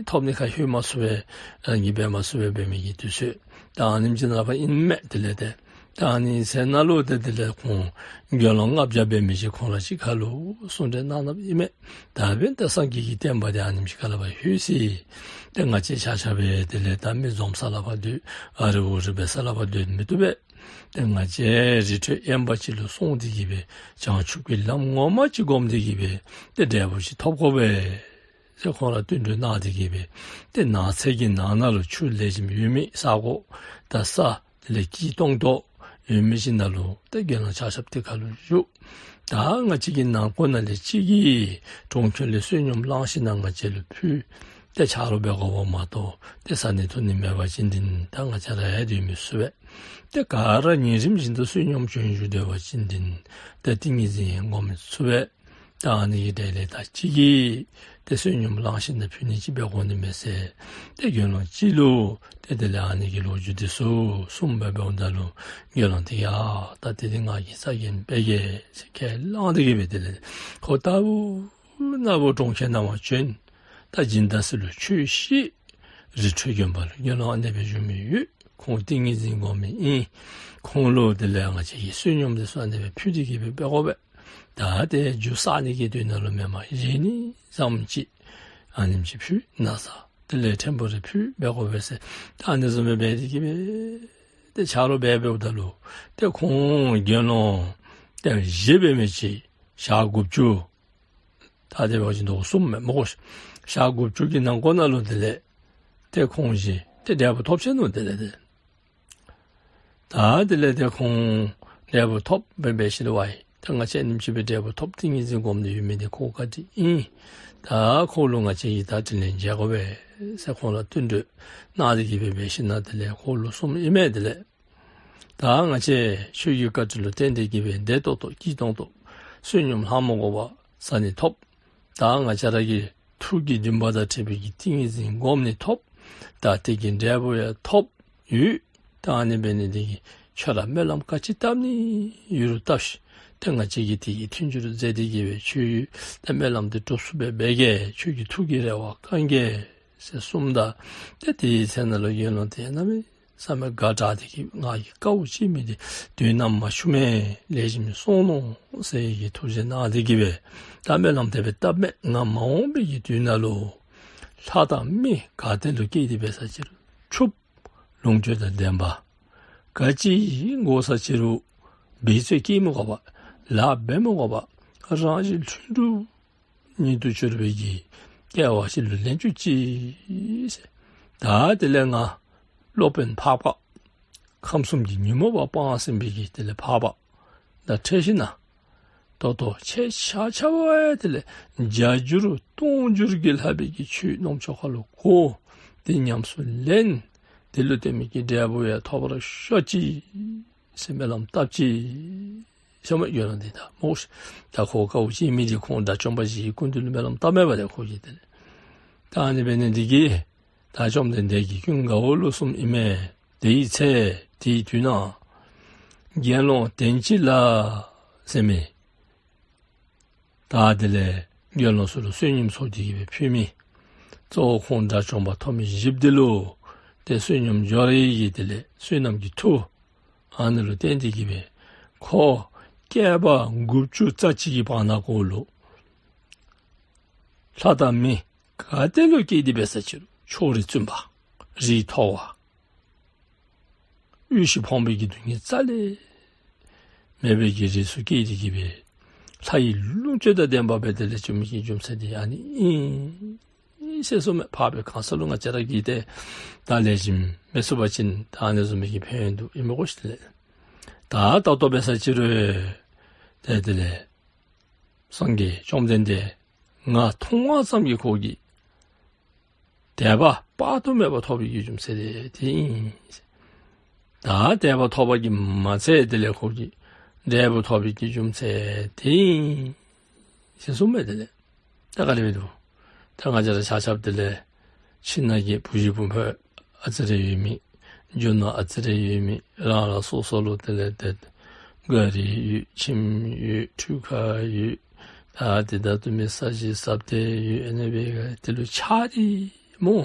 ཐོབ་ནི་ཁར་ལྷོད་མ་ཚུགས་པས། རང་གིས་འབད་མ་ཚུགས་པས་འབད་མི་གི་དུས་ཚོད་ད་ཨ་ནེམ་ཅིག་ནང་ཕར་ཨིན་མས། དེ་ལས་ཏེ་ ད་ཨ་ནི་ཚེ་ན་ལུ་ཏེ་དེ་ལས་ཁོང་དགེ་སློང་ལྔ་བརྒྱ་འབད་མི་ཅིག་ཁོང་ར་གཅིག་ཁར་ལུ་གསུང་གྲོས་གནང་གནངམ་ཨིན་མས། ད་འབདན་ཏེ་སངས་རྒྱས་ཀྱི་བསྟན་པ་འདི་ཨ་ནེམ་ཅིག་ཁ་ལས་ཕར་ལྷོད་ཅི། ཏེ་ང་བཅས་ཆ་ཁྱབ་སྦེ་དེ་ལས་ད་མི་འཛོམས་ས་ལུ་ཕར་སྡོད་ཨ་རི་ཨུ་རི་འབད་ས་ལུ་ཕར་སྡོད་མི་བཏུབ་པས། ཏེ་ང་བཅས་རི་ཁྲོད་དབེན་པ་ཅིག་ལུ་སོང་སྟེ་གི་སྦེ་བྱང་ཆུབ་ཀྱི་ལམ་ངོ་མ་ཅིག་སྒོམ་སྟེ་གི་སྦེ་ཏེ་འབྲས་བུ་ཅིག་ཐོབ་དགོ་པས་ཟེར་ཁོང་ར་བསྟུན་གྲོས་གནང་སྟེ་གི་སྦེ་ཏེ་ནགས་ཚལ་གྱི་ནང་ན་ལུ་ཆུ་ལེགས་ཤོམ་ཡོད་མི་ས་གོ་དང་ས་དེ་ལས་སྐྱིད་ཏོང་ཏོ་ཡོད་མི་ཅིག་ནང་ལུ་ཏེ་དགེ་སློང་ཆ་ཁྱབ་དེ་ཁར་ལུ་བཞུགས། ད་ང་བཅས་ཀྱི་ནང་འཁོད་ནང་ལས་གཅིག་གིས་གྲོང་ཁྱེར་ལས་བསོད་སྙོམས་བླངས་ཞིནམ་ལས་ང་བཅས་ལུ་ཕུལ། ཏེ་ཆ་རོགས་འབད་དགོཔ་མ་གཏོགས་ཏེ་བཟའ་ནི་འཐུང་ནི་མེད་པ་ཅིན་འདི་ད་ང་བཅས་ར་ཡང་སྡོད་མི་ཚུགས་པས། ཏེ་ག་ར་ཉིན་རིམ་བཞིན་དུ་བསོད་སྙོམས་བྱོན་བཞུགས་སྡོད་པ་ཅིན་འདི་ཏེ་ཏིང་ངེ་འཛིན་སྒོམ་མི་ཚུགས་པས། ད་ཨ་ནི་གི་གྲས་ལས་ད་གཅིག་གིས་ཏེ་བསོད་སྙོམས་བླངས་ཞིནམ་ལས་ཕུལ་ནི་ཅིག་འབད་དགོ་ནི་མས་ཟེར། ཏེ་དགེ་སློང་གཅིག་ལུ་ཏེ་དེ་ལས་ཨ་ནི་གི་ལོ་རྒྱུས་འདི་ཚུ་གསུངམ་སྦེ་འབདཝ་ད་ལུ་དགེ་སློང་དེ་ཡང་ད་དེ་འདི་ང་གིས་བཙག་འགན་འབད་གེ་ཟེར་ཁས་བླངས་ཏེ་གི་སྦེ་དེ་ལས་ཁོ་རྟག་བུ་ན་བུ་གྲོང་ཁྱེར་ནང་མར་བྱོན། ད་སྦྱིན་བདག་ཚུ་ལུ་ཆོས་བཤད། རི་ཁྲོད་དགོན་པ་ལུ་དགེ་སློང་ཨ་ནེ་སྦེ་བཞུགས་མི་ཡོད། ཁོང་ཏིང་ངེ་འཛིན་སྒོམ་མི་ཨིན། ཁོང་ལུ་དེ་ལས་ང་བཅས་ཀྱིས་བསོད་སྙོམས་འདི་ཚུ་ཨ་ནེ་སྦེ་ཕུལ་ཏེ་གི་སྦེ་འབད་དགོ་པས། ད་ཏེ་རྒྱུ་བསག་ནི་གི་དོན་ལུ་མེན་པར་བཞེས་ནི་ཙམ་ཅིག་ཨ་ནེམ་ཅིག་ཕུལ། ན་བཟའ་དེ་ལས་ཕྲན་བུ་རེ་ཕུལ་འབད་དགོ་པས་ཟེར། ད་ཨ་ནི་བཟུམ་སྦེ་འབད་དེ་གི་སྦེ་ཏེ་ཆ་རོགས་འབད་འབདཝ་ད་ལུ་ཏེ་ཁོང་དགེ་སློང་ཏེ་བཞེས་འབད་མི་ཅིག་ཞག་དགུ་བཅུ། ད་དེ་འབད་བ་ཅིན་ཟླཝ་གསུམ་མས་སྨོ། ཞག་དགུ་བཅུ་གི་ནང་འཁོད་ནང་ལུ་དེ་ལས་ཏེ་ཁོང་བཞེས་ཏེ་འབྲས་བུ་ཐོབ་ཆི་ནུག། དེ་ལས་ཏེ་ད་དེ་ལས་ཏེ་ཁོང་འབྲས་བུ་ཐོབ་འབད་འབད་ཞིནམ་ལས་ཝའི་ད་ང་བཅས་ཨ་ནེམ་ཅིག་སྦེ་འབྲས་བུ་ཐོབ་ཏིང་ངེ་འཛིན་སྒོམ་སྟེ་ཡོད་མི་འདི་ཁོ་ག་ཏེ་ཨིན། ད་ཁོ་ལུ་ང་བཅས་ཀྱིས་ད་དྲིན་ལན་འཇལ་དགོ་པས་ཟེར་ཁོང་ལུ་བསྟུན་གྲོས་གནང་སྟེ་གི་སྦེ་འབད་ཞིནམ་ལས་དེ་ལས་ཁོ་ལུ་གསུངམ་ཨིན་མས། དེ་ལས་ད་ང་བཅས་ཆོས་ཀྱི་བཀའ་དྲིན་ལུ་བརྟེན་ཏེ་གི་སྦེ་བདེ་ཏོག་ཏོ་སྐྱིད་ཏོང་ཏོ་བསོད་སྙོམས་ལྷང་མོ་དགོ་པར་བཟའ་ནི་ཐོབ། ད་ང་བཅས་ར་གི་ཐུགས་ཀྱི་འདུན་པ་དང་འཁྲིལ་བའི་གི་ཏིང་ངེ་འཛིན་སྒོམ་ནི་ཐོབ། ད་དེ་གི་འབྲས་བུ་ཡང་ཐོབ་ཡོད། ད་ཨ་ནི་འབད་ནི་དེ་གིས་ཁྱོད་ར་སྨོན་ལམ་ག་ཅི་བཏབ་ནི་ཡོད་རུང་བཏབ་ཤིག། ཏེ་ང་བཅས་ཀྱིས་དེ་གི་མཐུན་འགྱུར་མཛད་དེ་གི་སྦེ་ཁྱོད་ཡུལ་ཏེ་སྨོན་ལམ་དེ་འགྲུབ་ཚུགསཔ་སྦེ་འབད་གེ། ཁྱོད་ཀྱི་ཐུགས་ཀྱི་རེ་བ་བསྐང་གེ་ཟེར་གསུངམ་ད་ཏེ་དེའི་ཚེ་ན་ལུ་དགེ་སློང་དེ་གནམ་མེད་ས་མེད་དགའ་དྲགས་ཏེ་གི་ང་གིས་དཀའཝ་སྤྱད་མི་དེ་དོན་དག་མ་ཞུ་མི་ལེགས་ཤོམ་སོང་ནུག་ཟེར་གི་ཐུགས་རྗེ་གནང་སྟེ་གི་སྦེ་ད་སྨོན་ལམ་དེ་སྦེ་བཏབ་མས། ང་མ་འོངས་པའི་གི་དུས་ན་ལུ་ལྷ་དང་མི་ག་ཏེ་ལུ་སྐྱེས་ཏེ་འབད་ས་ཅི་རུང་ཕྱུགཔོ་ལོངས་སྤྱོད་དང་ལྡན་པ་ག་ཅི་དགོ་ས་ཅི་རུང་འབད་རྩོལ་བསྐྱེད་མི་དགོ་པར་ལཱ་འབད་མི་དགོ་པར་རང་བཞིན་ལྷུན་གྲུབ་ཉིད་དུ་གྱུར་པའི་གི་སྐྱེ་བ་ཅིག་ལུ་ལེན་བཅུག་ཅིག་ཟེར། ད་དེ་ལས་ང་སློབ་དཔོན་འཕགས་པ་ཁམས་གསུམ་གྱི་ཉོན་མོངས་པ་སྤངས་ཟིན་པའི་གི་དེ་ལས་འཕགས་པ་དང་འཕྲད་ཞིནམ་ལས་ད་ལྟོ་ཁྱེད་ཆ་ཁྱབ་ཡང་དེ་ལས་བརྒྱ་འགྱུར་སྟོང་འགྱུར་གྱིས་ལྷག་པའི་གི་ཆོས་རྣམ་ཅོ་ཁ་ལུ་གོ། དེ་ཉམས་སུ་ལེན། དེ་ལུ་བརྟེན་མི་གི་འབྲས་བུ་ཡང་ཐོབ་པར་ཤོག་ཅིག་ཟེར་སྨོན་ལམ་བཏབ་ཅི་ཟེར་མས། དགེ་སློང་དེ་ད་སྨོ་ཤིག། ད་ཁོ་དཀའཝ་སྤྱད་མི་དེ་ཁོང་དགྲ་བཅོམ་པ་བཞི་གི་སྐུ་མདུན་ལུ་སྨོན་ལམ་བཏབ་མས་པ། ཏེ་ཁོ་གིས་དེ་ལས་ད་ཨ་ནི་འབད་ནི་དེ་གིས་ད་བཅོམ་ལྡན་འདས་ཀྱིས་ཀུན་དགའ་བོ་ལུ་གསུངམ་ཨིན་མས། དེའི་ཚེ་དེའི་དུས་ན་དགེ་སློང་དན་ཅི་ལ་ཟེར་མི་ད་དེ་ལས་དགེ་སློང་ཚུ་ལུ་བསོད་སྙོམས་ཚོགས་ཏེ་གི་སྦེ་ཕུལ་མི་གཙོ་བོ་ཁོང་དགྲ་བཅོམ་པ་ཐོབ་མི་བཞིཔོ་དེ་ལུ་ཏེ་བསོད་སྙོམས་འབྱོར་བའི་གི་དེ་ལས་བསོད་ནམས་ཀྱི་མཐུ་ཨ་ནི་ལུ་བརྟེན་ཏེ་གི་སྦེ་ཁོ་བསྐལ་པ་དགུ་བཅུ་རྩ་གཅིག་གི་བར་ན་ཁོ་ལུ་ལྷ་དང་མི་ག་ཏེ་ལུ་སྐྱེས་ཏེ་འབད་ས་ཅི་རུང་ཕྱོགས་རིས་བཙུན་པ་རིགས་མཐོ་བ་དབུལ་ཞིང་ཕོངས་པའི་གི་སྡུག་བསྔལ་རྩ་ལས་མེད་པའི་གི་རིགས་སུ་སྐྱེས་ཏེ་གི་སྦེ་ལྷ་ཡི་ལོངས་སྤྱོད་དང་ལྡན་པ་སྦེ་དེ་ལས་བྱུང་མི་གི་རྒྱུ་མཚན་དེ་ཨ་ནི་ཨིན་ཟེར་གསུངས་མས། འཕགས་པའི་ཁང་ས་ལུ་ང་བཅས་ར་གིས་ཏེ་ད་ལེགས་ཤོམ་མི་ཚུགས་པ་ཅིན་ད་ཨ་ནི་བཟུམ་མའི་གི་ཕན་ཡོན་འདུག་ཨིན་མས་གོ་ཤིག། དེ་ལས་ད་ད་ལྟོ་འབད་ས་ཅི་རུང་ཏེ་དེ་ལས་སངས་རྒྱས་བཅོམ་ལྡན་འདས་ང་མཐོང་བ་ཙམ་གྱིས་ཁོ་གིས་དད་པ་དཔག་ཏུ་མེད་པ་ཐོབ་པའི་གི་རྒྱུ་མཚན་དེ་དེ་ཨིན། ད་དད་པ་ཐོབ་པ་གིས་མ་ཚད་དེ་ལས་ཁོ་གིས་འབྲས་བུ་ཐོབ་པའི་གི་རྒྱུ་མཚན་དེ་ཨིན་ཟེར་གསུངས་མས། དེ་ལས་ད་ག་དེ་སྦེ་འདུག། ད་ང་བཅས་ར་ཆ་ཁྱབ་དེ་ལས་ཁྱིམ་ནང་གི་བུ་གཞི་བུ་འཕོ་ཨ་ཙི་རེ་ཡོད་མི་རྒྱུ་ནོར་ཨ་ཙི་རེ་ཡོད་མི་རང་རང་སོ་སོ་ལུ་དེ་ལས་ཏེ་ག་རི་ཡོད་ཁྱིམ་ཡོད་འཕྲུལ་ཁང་ཡོད། ད་དེ་ད་ལྟོ་མི་ས་གཞི་ཟབ་ཏེ་ཡོད། ཨ་ནི་སྦེ་དེ་ལུ་ཆགས་ཏེ་སྨོ་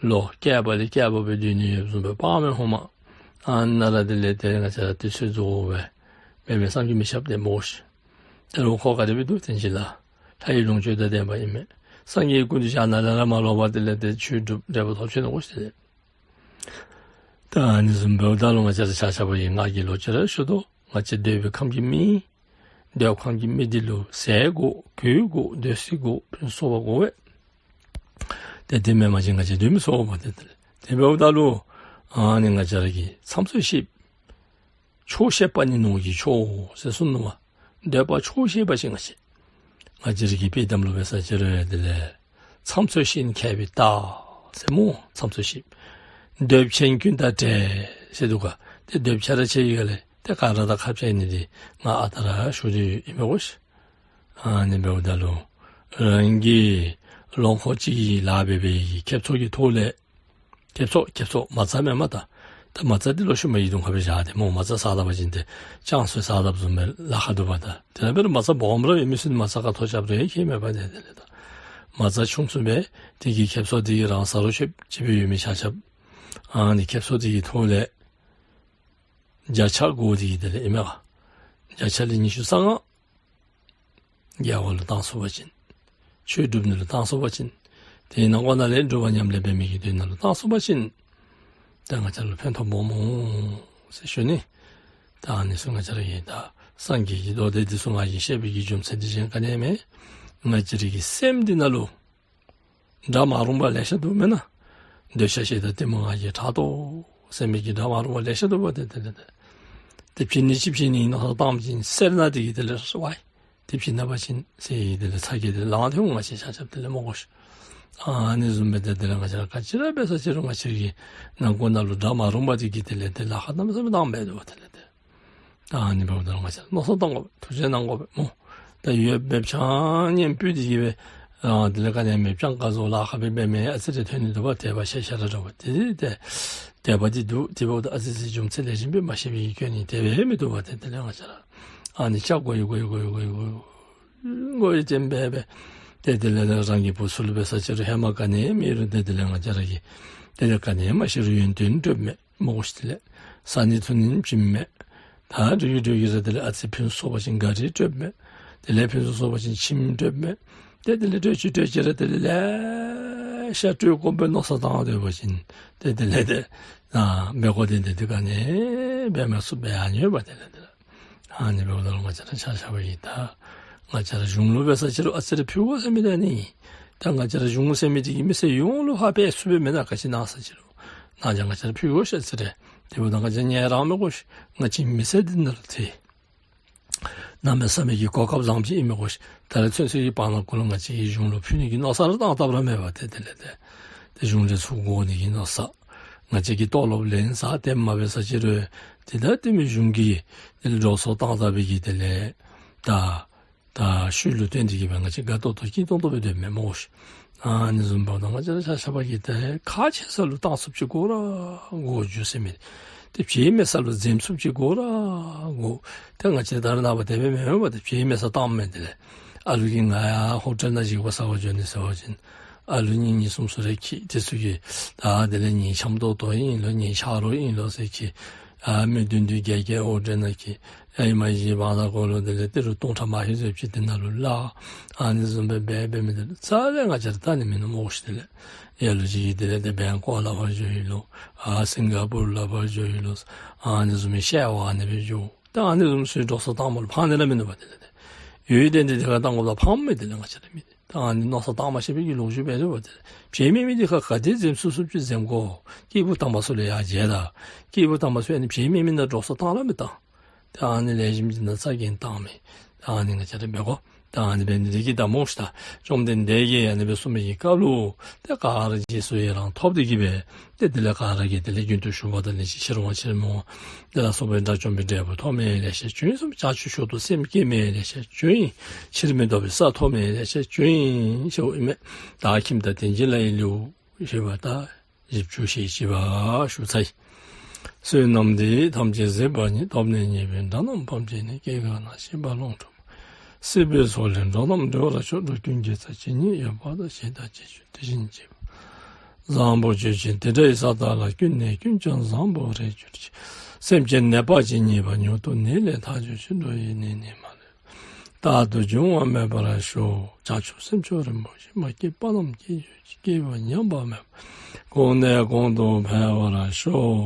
ལོ་བསྐལ་པ་ལས་བསྐལ་པ་སྦེ་སྡོད་ནི་ཡོདཔ་བཟུམ་སྦེ་དཔག་མེད་ཧོ་མ་ ཨ་ནཱ་ར་དེ་ལས་ཏེ་ང་བཅས་ར་དུས་ཚོད་རྫོགས་སྦེ་མེན་མས། སངས་རྒྱས་མི་ཁྱབ་སྟེ་སྨོ་ཤིག། ཏེ་ལོག་ཁོ་ག་དེ་སྦེ་འདུག། དེ་ཅིག་ལ་ལྷ་ཡི་ལོངས་སྤྱོད་དང་ལྡན་པ་ཨིན་མས། སངས་རྒྱས་སྐུ་མདུན་བཞག་ནཱ་ལས་ར་མར་ལོག་པ་དེ་ལས་ཏེ་ཆོས་སྒྲུབ་འབྲས་བུ་ཐོབ་ཆི་ནུག་གོ་ཤིག། ཏེ་ཨ་ནི་བཟུམ་འབདཝ་ད་ལུ་ང་བཅས་ར་ཆ་ཁྱབ་ཀྱིས་ང་གིས་ལོག་ཅི་ར་ཞུ་དོ། ང་བཅས་འདོད་པའི་ཁམས་ཀྱི་མི་འདོད་ཁམས་ཀྱི་མི་འདི་ལུ་ཟས་དགོ། གོས་དགོ། སྡོད་ས་དགོ། ཕུན་སུམ་ཚོགས་པ་དགོ་པས། ཏེ་དེ་མེན་པ་ཅིན་ང་བཅས་སྡོད་མི་ཚུགས་པས། ཏེ་དེ་ལས་དེ་འབདཝ་ད་ལུ་ཨ་ནི་ང་བཅས་ར་གིས་མཚམས་ཚོད་བཤད། ཆོག་ཤེས་པ་ནི་ནོར་གྱི་མཆོག་ཟེར་གསུངས་ནུག་པ། འདོད་པ་ཆོག་ཤེས་པ་ཅིན་ང་བཅས་ང་བཅས་ར་གི་དཔྱེ་གཏམ་ལུ་འབད་ས་ཅིག་རུང་དེ་ལས་མཚམས་ཚོད་བཤད་ནི་མཁས་པའི་རྟགས་ཟེར་སྨོ། མཚམས་ཚོད་བཤད། འདོད་ཆེན་ཀུན་དང་བྲལ་ཟེར་འདུག་ག། ཏེ་འདོད་ཆེ་ར་ཆེ་ཡི་ག་ལས་ཏེ་ག་ར་དང་ཁ་འཕྱལ་ནི་འདི་ང་ཨ་རྟག་ར་ཞུ་དོ་ཨིན་མས་གོ་ཤིག། ཨ་ནི་འབདཝ་ད་ལུ་རང་གིས་ལོ་འཁོར་གཅིག་གི་ལཱ་འབད་བའི་ཁེབ་སང་གི་ཐོག་ལས་ཁེབ་སང་ཁེབ་སང་མ་རྩ་མེན་མས་ད། ད་མ་རྩ་འདི་ལོག་ཤུལ་མ་ཡི་དམ་ཁ་སྦེ་བཞག་སྟེ་སྨོ། མ་རྩ་བཟའ་ད་པ་ཅིན་ཏེ་ལྕང་སོ་བཟའ་ད་བཟུམ་སྦེ་ལཱ་ཁག་འདུག་པ་ད། དེ་ལས་འབད་རུང་མ་རྩ་སྦོམ་ར་ཡོད་མི་ཚུ་ནི་མ་རྩ་ག་ཐོག་རྐྱབ་རུང་ཁྱད་མེད་པ། ཏེ་དེ་ལས་ད་མ་རྩ་ཆུང་སུ་སྦེ་དེ་གི་ཁེབ་སང་དེ་གིས་རང་བཟའ་རུང་ཆོགཔ་ཅིག་སྦེ་ཡོད་མི་ཆ་ཁྱབ་ཨ་ནི་ཁེབ་སང་དེ་གི་ཐོག་ལས་བརྒྱ་ཆ་དགུ་དེ་གིས་དེ་ལས་ཨིན་མས་ག། བརྒྱ་ཆ་ལས་ཉི་ཤུ་རྩ་ལྔ་དགེ་བ་ལུ་བཏང་ཚུགས་པ་ཅིན། ཆོས་སྒྲུབ་ནི་ལུ་བཏང་ཚུགས་པ་ཅིན། དེའི་ནང་ཁོངས་ནང་ལས་སྒྲུབ་པ་ཉམས་ལེན་འབད་མི་གི་དོན་ནང་ལུ་བཏང་ཚུགས་པ་ཅིན། ཏེ་ང་བཅས་ལུ་ཕན་ཐོགས་སྦོམ་འོང་ཟེར་ཞུ་ནི། ད་ཨ་ནི་ཚུ་ང་བཅས་ར་གིས་ད་སངས་རྒྱས་ཀྱི་མདོ་སྡེ་འདི་ཚུ་ང་གིས་བཤད་པའི་གི་རྒྱུ་མཚན་འདི་གཞན་ག་ནི་ཡང་མེན། ང་བཅས་ར་གི་སེམས་འདི་ནང་ལུ་དགྲ་མ་རུངས་པ་ལེ་ཤ་འདུག་མེན་ན། འདོད་ཆགས་ཞེ་སྡང་གཏི་མུག་ང་རྒྱལ་ཕྲག་དོག་ཟེར་མི་གི་དགྲ་མ་རུངས་པ་ལེ་ཤ་འདུག་པ། ཏེ་དེ་ལས་ཏེ་ཏེ་ཕྱི་ནི་ཅིག་ཕྱི་ནི་མནོ་བསམ་བཏངམ་ཅིག་སེར་སྣ་དེ་གིས་དེ་ལས་ཝའི་ཏེ་ཕྱི་ནི་པ་ཅིན་ཟེར་དེ་ལས་ཚ་གྱང་དེ་ལང་སྟེ་འོང་། ང་བཅས་ཆ་ཁྱབ་དེ་ལས་སྨོ་གོ་ཤིག། ཨ་ནི་བཟུམ་སྦེ་ཏེ་དེ་ལས་ང་བཅས་ར་ག་ཅི་ར་འབད་ས་ཅིག་རུང་ང་བཅས་ཀྱི་ནང་ཁོངས་ནང་ལུ་དགྲ་མ་རུངས་པ་དེ་གིས་དེ་ལས་ཏེ་ལཱ་ཁག་གནམ་མེད་ས་མེད་བཏངམ་སྦེ་འདུག་པ། དེ་ལས་ཏེ་ད་ཨ་ནི་འབདཝ་ད་ལུ་ང་བཅས་མནོ་བསམ་བཏང་དགོ་པས། ཐུགས་རྗེ་གནང་དགོ་པས་སྨོ། ད་ཡོདཔ་སྦེ་ཕྱགས་སྙིགས་ཕུལ་ཏེ་གི་སྦེ་ཨ་དེ་ལས་ག་ནི་མེད་པ་ཅིན་ག་ཟེར་ལཱ་ཁག་སྦེ་འབད་མི་ཨ་ཙི་རེ་ཐོན་ནི་འདུག་པ། དད་པ་ཤེས་བྱ་ར་འདྲ་བ་དེ་དེ་དད་པ་འདི་འདུག། དེ་འབདཝ་ད་ཨ་ཙི་ཙི་རྒྱུ་མཚན་ལེགས་ཤོམ་སྦེ་མ་ཤེས་པའི་གི་སྐྱོན་ནི་དེ་སྦེ་མི་འདུག་པ། ཏེ་དེ་ལས་ང་བཅས་ར་ཨ་ནི་ལྕགས་དགོ་ཡི་དགོ་ཡི་དགོ་ཡི་དགོ་ཡི་དགོ་ཡི་ཅན་འབད་སྦེ་ཏེ་དེ་ལས་རང་གི་བུ་ཚུ་ལུ་འབད་ས་ཅིག་རུང་ཧེ་མ་ག་ནི་མེད་རུང་ཏེ་དེ་ལས་ང་བཅས་ར་གིས་དེ་ལས་ག་ནི་མ་ཤེས་རུང་ཡོན་ཏན་སྤྲོདཔ་མས། སྨོ་གོ་ཤིག། དེ་ལས་བཟའ་ནི་འཐུང་ནི་བྱིནམ་མས། ད་འགྲོ་གི་འགྲོ་གི་ར་དེ་ལས་ཨ་ཙི་ཕུན་སུམ་ཚོགས་པ་ཅིན་གཱ་རི་སྤྲོདཔ་མས། དེ་ལས་ཕུན་སུམ་ཚོགས་པ་ཅིན་ཁྱིམ་སྤྲོདཔ་མས། ཏེ་དེ་ལས་སྤྲོད་ཅི་སྤྲོད་ཅི་ར་དེ་ལས་ལེ་ཤ་སྤྲོད་དགོ་པའི་མནོ་བསམ་བཏང་སྡོད་པ་ཅིན་ཏེ་དེ་ལས་ཏེ་ཨ་འབད་དགོ་དེ་འདི་ཏེ་ག་ནི་འབད་མ་ཚུགས་པར་ཡར་འགྱོ་བ། དེ་ལས་དེ་ལས་ཨ་ནི་འབདཝ་ད་ལུ་ང་བཅས་ར་ཆ་ཁྱབ་ཀྱིས་ད་ང་བཅས་ར་གཞུང་ལུ་འབད་ས་ཅིག་རུང་ཨ་ཙི་རེ་ཕུལ་དགོ་ཟེར་མི་འདི་ཨ་ནི། ད་ང་བཅས་ར་གཞུང་ཟེར་མི་འདི་གིས་མི་སེར་ཡོངས་ལུ་ཧ་ཕྱེ་ཚུགས་པས་མེན་ན། ག་ཅི་གནང་ས་ཅིག་རུང་གནང་ཅི། ང་བཅས་ར་ཕུལ་དགོ་ཤེས་ཨ་ཙི་རེ། དེ་འབདཝ་ད་ང་བཅས་ཉན་རང་མི་དགོ་ཤེས། ང་བཅས་མི་སེར་འདི་ནང་ལུ་ཏེ་གནམ་མེད་ས་མེད་ཀྱི་གོ་སྐབས་བཟངམ་ཅིག་ཨིན་མི་དགོ་ཤེས། ད་རེས་ཚུན་ཚོད་ཀྱི་བར་ན་ཀུན་ལུ་ང་བཅས་ཀྱིས་གཞུང་ལུ་ཕུལ་ནི་གི་མནོ་བསམ་ར་བཏང་བཏངམ་ར་མེད་པ། ཏེ་དེ་ལས་ཏེ་ཏེ་གཞུང་ལས་ཚུར་དགོ་ནི་གི་མནོ་བསམ། ང་བཅས་ཀྱིས་ལྟོ་ལོག་ལེན་ས་དེམ་མ་འབད་ས་ཅིག་རུང་ཏེ་ད་ལྟོ་མི་གཞུང་གིས་དེ་ལས་འགྲོ་སོང་བཏང་ད་པའི་གི་དེ་ལས་ད་ད་ཤུལ་ལུ་བཏོན་ཏེ་གི་སྦེ་ང་བཅས་དགའ་ཏོག་ཏོ་སྐྱིད་ཏོང་ཏོ་སྦེ་སྡོད་མི་སྨོ་ཤིག། ཨ་ནི་བཟུམ་འབདཝ་ད་ང་བཅས་ར་ཆ་ཁྱབ་ཀྱིས་ཏེ་ཁག་ཆེ་ས་ལུ་བཏང་ཚུགསཔ་ཅིག་དགོ་ར་དགོ། རྒྱུ་ཟེར་མི་འདི་བྱེད་མེད་ས་ལུ་འཛེམ་ཚུགསཔ་ཅིག་དགོ་ར་དགོ། ཏེ་ང་བཅས་ད་རེས་ནངས་པ་དེ་སྦེ་མེན་པ། ཏེ་བྱེད་མེད་ས་བཏངམ་མས། དེ་ལས་ཨ་ལུ་གིས་ང་ཡར་ཧོ་ཊེལ་ནང་འགྱིག་པ་ཟ་བར་འགྱོ་ནི་ཟེར་བ་ཅིན་ཨ་ལུ་གཉིས་གཉིས་གསུམ་གསུམ་རེ་འཁྱིད། དེ་ཚུ་གིས་ད་དེ་ལས་ངེའི་འཆམ་ཏོག་ཏོ་ཨིན་ལོ་ངེའི་ཆ་རོགས་ཨིན་ལོ་ཟེར་འཁྱིད། ཨ་མི་བདུན་བདུན་བརྒྱད་བརྒྱད་ཧོ་ཊེལ་ནང་འཁྱིད། ཨ་ཨིན་མས་ཞེས་བང་ད་གོ་ལོ་དེ་ལས་ཏི་རུ་སྟོང་ཕྲག་མ་ཧེ་ཟེར་ཅིག་དེ་ནང་ལུ་ལཱ་ཨ་ནི་བཟུམ་སྦེ་འབད་འབད་མི་དེ་རྩ་ལས་ང་བཅས་ར་ལྟ་ནི་མིན་ནུག་སྨོ་ཤིག། དེ་ལས་ཡ་ལུ་ཅིག་གིས་དེ་ལས་ཏེ་བེང་ཀོག་ལཱ་འབད་འགྱོ་ཡི་ལོ། ཨ་སིང་ག་པུར་ལཱ་འབད་འགྱོ་ཡི་ལོ། ཨ་ནི་བཟུམ་མའི་ཤེ་བ་ཨ་ནི་སྦེ་འགྱོ། ད་ཨ་ནི་བཟུམ་ཚུ་འགྲོ་སོང་བཏངམ་ལུ་ཕངས་ནི་ར་མིན་ནུག་པ། དེ་ལས་ཏེ་ཡོད་དེ་འདི་དེ་ཁར་བཏང་དགོཔ་ད་ཕངམ་མས། དེ་ལས་ང་བཅས་ར་མི་ད་ཨ་ནི་མནོ་བསམ་བཏང་མ་ཤེས་པའི་གི་ལོ་རྒྱུས་འབད་དོ་བ། དེ་ལས་བྱེད་མེད་མི་འདི་ཁར་ག་དེ་འཛེམ་ཚུགས་ཚུགསཔ་ཅིག་འཛེམ་དགོ། སྐྱེས་བུ་དམ་པ་ཚུ་ལུ་ཡང་བྱེད་ད། སྐྱེས་བུ་དམ་པ་ཚུ་ཨ་ནི་བྱེད་མེད་མི་ནང་འགྲོ་སོང་བཏང་ར་མི་བཏང་། ད་ཨ་ནི་ལེགས་ཤོམ་ཅིག་ནང་རྩ་འགེངས་བཏང་མི་ད་ཨ་ནི་ང་བཅས་ར་འབད་དགོ། ད་ཨ་ནི་འབད་ནི་འདི་གིས་ད་སྨོ་ཤིག། ད་བཅོམ་ལྡན་འདས་ཀྱིས་ཨ་ནི་སྦེ་གསུངས་མི་གི་སྐབས་ལུ་ཏེ་ག་ར་རྗེས་སུ་ཡི་རང་ཐོབ་སྟེ་གི་སྦེ་ཏེ་དེ་ལས་ག་ར་གིས་དེ་ལས་རྒྱུན་དུ་ཞུགས་པ་དང་ལེགས་ཤོམ་ཕྱིར་འོང་ཕྱིར་མི་འོང་དེ་ལ་སོགས་པའི་དགྲ་བཅོམ་པའི་འབྲས་བུ་ཐོབ་མི་ལེ་ཤ་བྱུང་ཡི་གསུངས། བྱང་ཆུབ་མཆོག་ཏུ་སེམས་བསྐྱེད་མི་ལེ་ཤ་བྱུང་ཡི། ཕྱིར་མི་ལྡོག་པའི་ས་ཐོབ་མི་ལེ་ཤ་བྱུང་ཡི་ཟེརཝ་ཨིན་མས། བདག་ཁྱིམ་བདག་སྟན་བྱིན་ལ་ཡི་ལེའུ་བཞི་པ་དང་བཞི་བཅུ་ཞེ་བཞི་པ་ཞུ་ཚར་ཡི། བསོད་ནམས་འདི་ཡིས་ཐམས་ཅད་གཟིགས་པ་ཉིད། ཐོབ་ནས་ཉེས་པའི་དགྲ་རྣམས་ཕམ་བྱས་ནས། སྐྱེ་རྒ་ན་འཆིའི་རྦ་ཀློང་འཁྲུགས་པ་སྲིད་པའི་མཚོ་ལས་འགྲོ་རྣམས་སྒྲོལ་བར་ཤོག། འགྲོ་ཀུན་དགེ་རྩ་ཇི་སྙེད་ཡོད་པ་དང་། བྱས་དང་བྱེད་འགྱུར་དེ་བཞིན་བྱེད་པ། བཟང་པོ་ཇི་བཞིན་དེ་འདྲའི་ས་དག་ལ། ཀུན་ནས་ཀུན་ཀྱང་བཟང་པོར་རེག་གྱུར་ཅིག། སེམས་ཅན་ནད་པ་ཇི་སྙེད་པ། མྱུར་དུ་ནད་ལས་ཐར་གྱུར་ཅིག། འགྲོ་ཡི་ནད་ནི་མ་ལུས་པ། རྟག་ཏུ་འབྱུང་བ་མེད་པར་ཤོག། བྱང་ཆུབ་སེམས་མཆོག་རིན་པོ་ཆེ། མ་སྐྱེས་པ་རྣམས་སྐྱེ་གྱུར་ཅིག། སྐྱེས་པ་ཉམས་པ་མེད་པར། གོང་ནས་གོང་དུ་འཕེལ་བར་ཤོག།